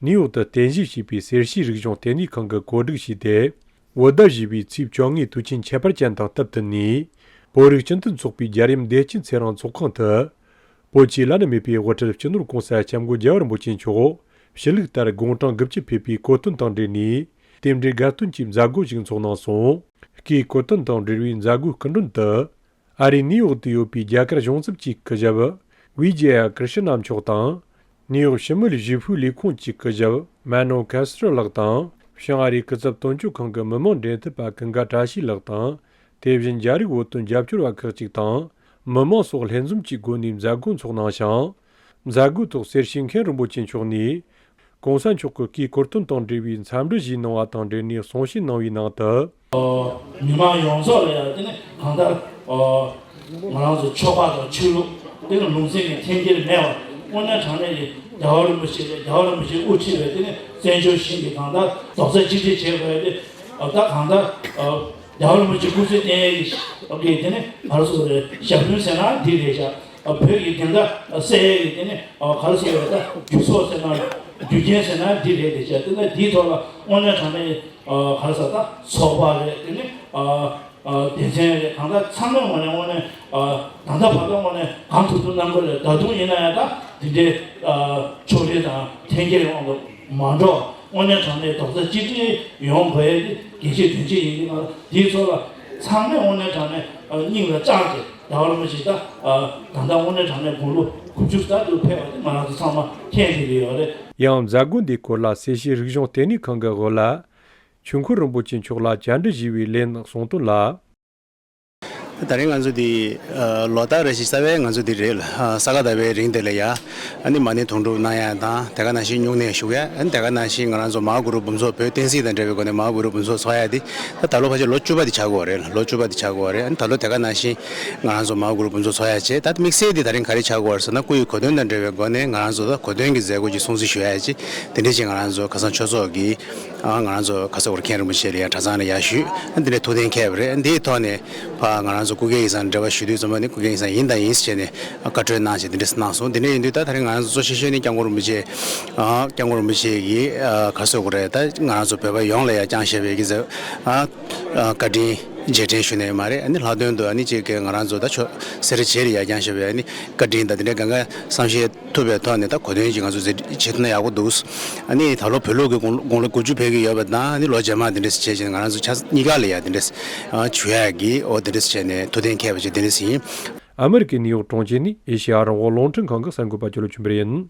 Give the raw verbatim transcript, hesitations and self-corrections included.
ནིའུ་ཡོག་ཏུ་རྟེན་གཞི་བྱས་པའི་སེར་བྱེས་རིག་གཞུང་ལྟེ་གནས་ཁང་གིས་གོ་སྒྲིག་བྱས་ཏེ། བོད་ཟླ་བཞི་པའི་ཚེས་བཅོ་ལྔའི་དུས་ཆེན་ཁྱད་པར་ཅན་དང་སྟབས་བསྟུན་ནས། བོད་རིགས་སྤྱི་མཐུན་ཚོགས་པའི་རྒྱལ་ཡུམ་བདེ་སྐྱིད་ཚེ་རིང་ཚོགས་ཁང་དུ། བོད་ཀྱི་བླ་ན་མེད་པའི་དབུ་ཁྲིད་སྤྱི་ནོར་༸གོང་ས་༸སྐྱབས་མགོན་རྒྱལ་བ་རིན་པོ་ཆེ་མཆོག་ཕྱི་ལུགས་ལྟར་དགུང་གྲངས་དགུ་བཅུ་ཕེབས་པའི་གོ་སྟོན་དང་འབྲེལ་ནས། རྟེན་འབྲེལ་དགའ་སྟོན་གྱི་མཛད་སྒོ་ཞིག་འཚོགས་གནང་སོང་། སྐུའི་གོ་སྟོན་དང་འབྲེལ་བའི་མཛད་སྒོའི་སྐུ་མགྲོན་དུ། ཨ་རིའི་ནིའུ་ཡོག་ཏུ་ཡོད་པའི་རྒྱ་གར་གཞུང་ཚབ་ཅུས་སྐུ་ཞབས་ཝི་ཇེ་ཡ་ཀྲི་ཤི་ན་མཆོག་དང་། ནིའུ་ཡོག་ཞི་མོལ་ཞི་ཧྥུའི་ལས་ཁུངས་ཀྱི་སྐུ་ཞབས་མན་ནོ་ཁེ་སི་ཊར་ལགས་དང་། བྱང་ཨ་རིའི་སྐུ་ཚབ་དོན་གཅོད་ཁང་གི་མི་དམངས་འབྲེལ་མཐུད་པ་ཀུན་དགའ་བཀྲ་ཤིས་ལགས་དང་། དེ་བཞིན་རྒྱ་རིགས་བོད་དོན་རྒྱབ་སྐྱོར་བ་ཁག་ཅིག་དང་། མི་མང་སོགས་ལྷན་འཛོམས་ཀྱི་སྒོ་ནས་མཛད་སྒོ་འཚོགས་གནང་ཞིང་། མཛད་སྒོའི་ཐོག་སེར་བྱེས་མཁན་རིན་པོ་ཆེ་མཆོག་ནས། ༸གོང་ས་མཆོག་གི་སྐུའི་གོ་སྟོན་དང་འབྲེལ་བའི་འཚམས་འདྲི་ཞུས་གནང་བ་དང་འབྲེལ་ནས་གསུང་བཤད་གནང་བའི་ནང་དུ། མི་མང་ཡོངས་རྫོགས་ལ་ཡང་དེ་ནི་གང་ལྟར་ང་རང་ཚོ་ཆོས་པ་དང་ཆོས་ལུགས་དེ་ནི་ལུང་ཚན་གྱི་འཐེན་འཁྱེར་མེད་པར་དངོས་གནས་དྲང་གནས་ཀྱི་རྒྱལ་བ་རིན་པོ་ཆེ་ལས་རྒྱལ་བ་རིན་པོ་ཆེས་དབུ་ཁྲིད་པའི་དེ་ནི་བཙན་བྱོལ་ཞིང་གི་གང་ལྟར་རྡོག་རྩ་གཅིག་སྒྲིལ་བྱེད་དགོས་ཏེ། ད་གང་ལྟར་རྒྱལ་བ་རིན་པོ་ཆེ་སྐུ་ཚེ་བརྟན་ཡས་ཀྱི་དེ་ནི་ག་རེ་ཟེར་དགོས་རེད། ཞབས་དྲུང་ཟེར་ན་འདི་རེད་ཤག་བོད་ཀྱི་བདེན་མཐའ་གསལ་ཡས་ཀྱི་དེ་ནི་ག་རེ་ཟེར་དགོས་རེད། ད་རྒྱུ་ཚོགས་ཟེར་ན་རྒྱུ་རྐྱེན་ཟེར་ན་འདི་རེད་དེ་ཤག་དེ་ནི་འདིའི་ཐོག་ལ་དངོས་གནས་དྲང་གནས་ག་རེ་ཟེར། ད་ཚོགས་པ་རེད། དེ་ནི་སྡེ་ཚན་རེད། གང་ལྟར་ཚང་མའི་ངོས་ནས་དངོས་གནས་ད་ལྟ་བར་དུ་དངོས་གནས་གང་ཐུབ་ཐུབ་གནང་དགོས་རེད། ད་དུང་ཡིན་ན་ཡང་ད་འདི་འདྲའི་ཕྱོགས་རིས་དང་འཐེན་འཁྱེར་དབང་དུ་མ་འགྲོ། དངོས་གནས་དྲང་གནས་རྡོག་རྩ་གཅིག་སྒྲིལ་ཡོང་དགོས་ཡས་དེ་གལ་ཆེའི་དོན་ཆེན་ཡིན་གྱི། ང་ཚོ་འདིའི་ཚོགས་ལ་ཚང་མས་དངོས་གནས་དྲང་གནས་སྙིང་ལ་བཅངས་ཏེ་རྒྱལ་བ་རིན་པོ་ཆེ་ད་ད་ལྟ་དངོས་གནས་དྲང་གནས་དགུང་ལོ་དགུ་བཅུ་ལྟར་དུ་ཕེབས་པ་དེ་ང་རང་ཚོ་ཚང་མ་མཁྱེན་བསྡད་ཀྱི་ཡོད་རེད། ཡང་མཛད་སྒོ་འདིའི་སྐོར་ལ་སེར་བྱེས་རིག་གཞུང་ལྟེ་གནས་ཁང་གི་འོག་ལ། ཆོས་འཁོར་རིན་པོ་ཆེ་མཆོག་ལ་བཅར་འདྲི་ཞུས་པའི་ལན་གསུངས་དོན་ལ། ད་རིང་ང་ཚོ་འདི་ལོ་ལྟར་རེ་བཞིན་རྩ་བའི་ང་ཚོ་འདི་རེད། ས་ག་ཟླ་བའི་རིང་དེ་ལ་ཡ། ཨ་ནི་མ་ཎི་དུང་སྒྲུབ་གནང་ཡ་དང་། དེ་ག་ནང་བཞིན་སྨྱུང་གནས་ཞུགས་ཡ། ཨ་ནི་དེ་ག་ནང་བཞིན་ང་རང་ཚོ་མ་ཧཱ་གུ་རུ་འབུམ་ཚོགས་བོད་བསྟན་སྲིད་དང་འབྲེལ་བའི་སྒོ་ནས་མ་ཧཱ་གུ་རུ་འབུམ་ཚོགས་ཚོགས་ཡ་འདི་ད་ད་ལོ་ཕལ་ཆེར་ལོ་བཅུ་པ་འདི་ཆགས་ཀྱི་ཡོད་རེད། ལོ་བཅུ་པ་འདི་ཆགས་ཀྱི་ཡོད་རེད། ཨ་ནི་ད་ལོ་དེ་ག་ནང་བཞིན་ང་རང་ཚོ་མ་ཧཱ་གུ་རུ་འབུམ་ཚོགས་ཚོགས་ཡ་བྱས། ད་དམིགས་བསལ་འདི་ད་རིང་ག་རེ་ཆགས་ཀྱི་ཡོད་རེད་ཟེར་ན། སྐུ་ཡི་གོ་སྟོན་དང་འབྲེལ་བའི་སྒོ་ནས་ང་རང་ཚོ་ད་གོ་སྟོན་གྱི་མཛད་སྒོ་ཅིག་སྲུང་བརྩི་ཞུ་ཡ་ཅིག་དེ་འདྲ་ཅིག་ང་རང་ཚོ་ཁ་སང་ཆོས་ཚོགས་ཀྱི་ཨ་ང་རང་ཚོ་ག་ས་གོ་ར་མཁན་རིན་པོ་ཆེ་ལ་ཡང་གྲྭ་ཚང་ལ་ཡར་ཞུས། ཨ་འདི་ནས་ཐུགས་གཏན་འཁེལ་བ་རེད། འདིའི་ཐོག་ནས་ཕར་ང་རང་ཚོ་སྐུ་སྒེར་ཡིག་ཚང་འབྲེལ་བ་ཞུ་དུས་ཙམ་པ་ནི་སྐུ་སྒེར་ཡིག་ཚང་ཡིན་དང་ཡིན་ཟེར་བྱས་ནས་བཀའ་འཁྲོལ་གནང་བྱས་འདི་འདྲ་གནང་སོང་། འདི་འདྲ་ཡིན་དུས་ད་ད་རིང་ང་རང་ཚོ་གཙོ་ཆེ་ཤོས་ནི་སྐྱབས་མགོན་རིན་པོ་ཆེ་ཨ་སྐྱབས་མགོན་རིན་པོ་ཆེ་གིས་ཨ་ག་རེ་ཟེར་དགོས་རེད། ད་ང་རང་ཚོ་བོད་པ་ཡོངས་ལ་ཡང་བསྐྱངས་བཞག་པའི་གི་ཟེར་ཨ་བཀའ་དྲིན་རྗེས་དྲན་ཞུ་ནས་མ་རེད། ཨ་ནི་ལྷག་དོན་དུ་ཨ་ནི་ཅིག་གི་ང་རང་ཚོ་ད་ཆོས་སེ་ར་བྱེས་ལ་ཡང་བསྐྱངས་བཞག་པའི་ཨ་ནི་བཀའ་དྲིན་དང་དེ་འདྲའི་གང་ག་བསམ་ཤེས་ཐུབ་པའི་ཐོག་ནས་ད་གོ་སྟོན་ཅིག་ང་ཚོ་བྱེད་ཐུབ་ན་ཡག་པོ་འདུག་ཨ་ནི་ད་ལོ་བོད་ལུགས་ཀྱི་དགུང་དགུང་ལོ་དགུ་བཅུ་ཕེབས་ཀྱི་ཡོད་པ་དང་། ཨ་ནི་ལོ་རྗེས་མ་དེ་འདྲས་བྱས་བྱས་ང་རང་ཚོ་ཆ་གཉིས་ཀ་ལ་ཡ་དེ་འདྲས་བྱུང་ཡག་གི་འོ་དེ་འདྲས་བྱས་ནས་ཐུགས་གཏན་འཁེལ་བ་ཅིག་དེ་འདྲས་ཡིན། ཨ་མེ་རི་ཀའི་ནིའུ་ཡོག་གྲོང་ཁྱེར་ནས་ཨེ་ཤེ་ཡ་རང་དབང་རླུང་འཕྲིན་ཁང་གི་གསར་འགོད་པ་ཅོ་ལོ་ཆོས་འཕེལ་ཡིན།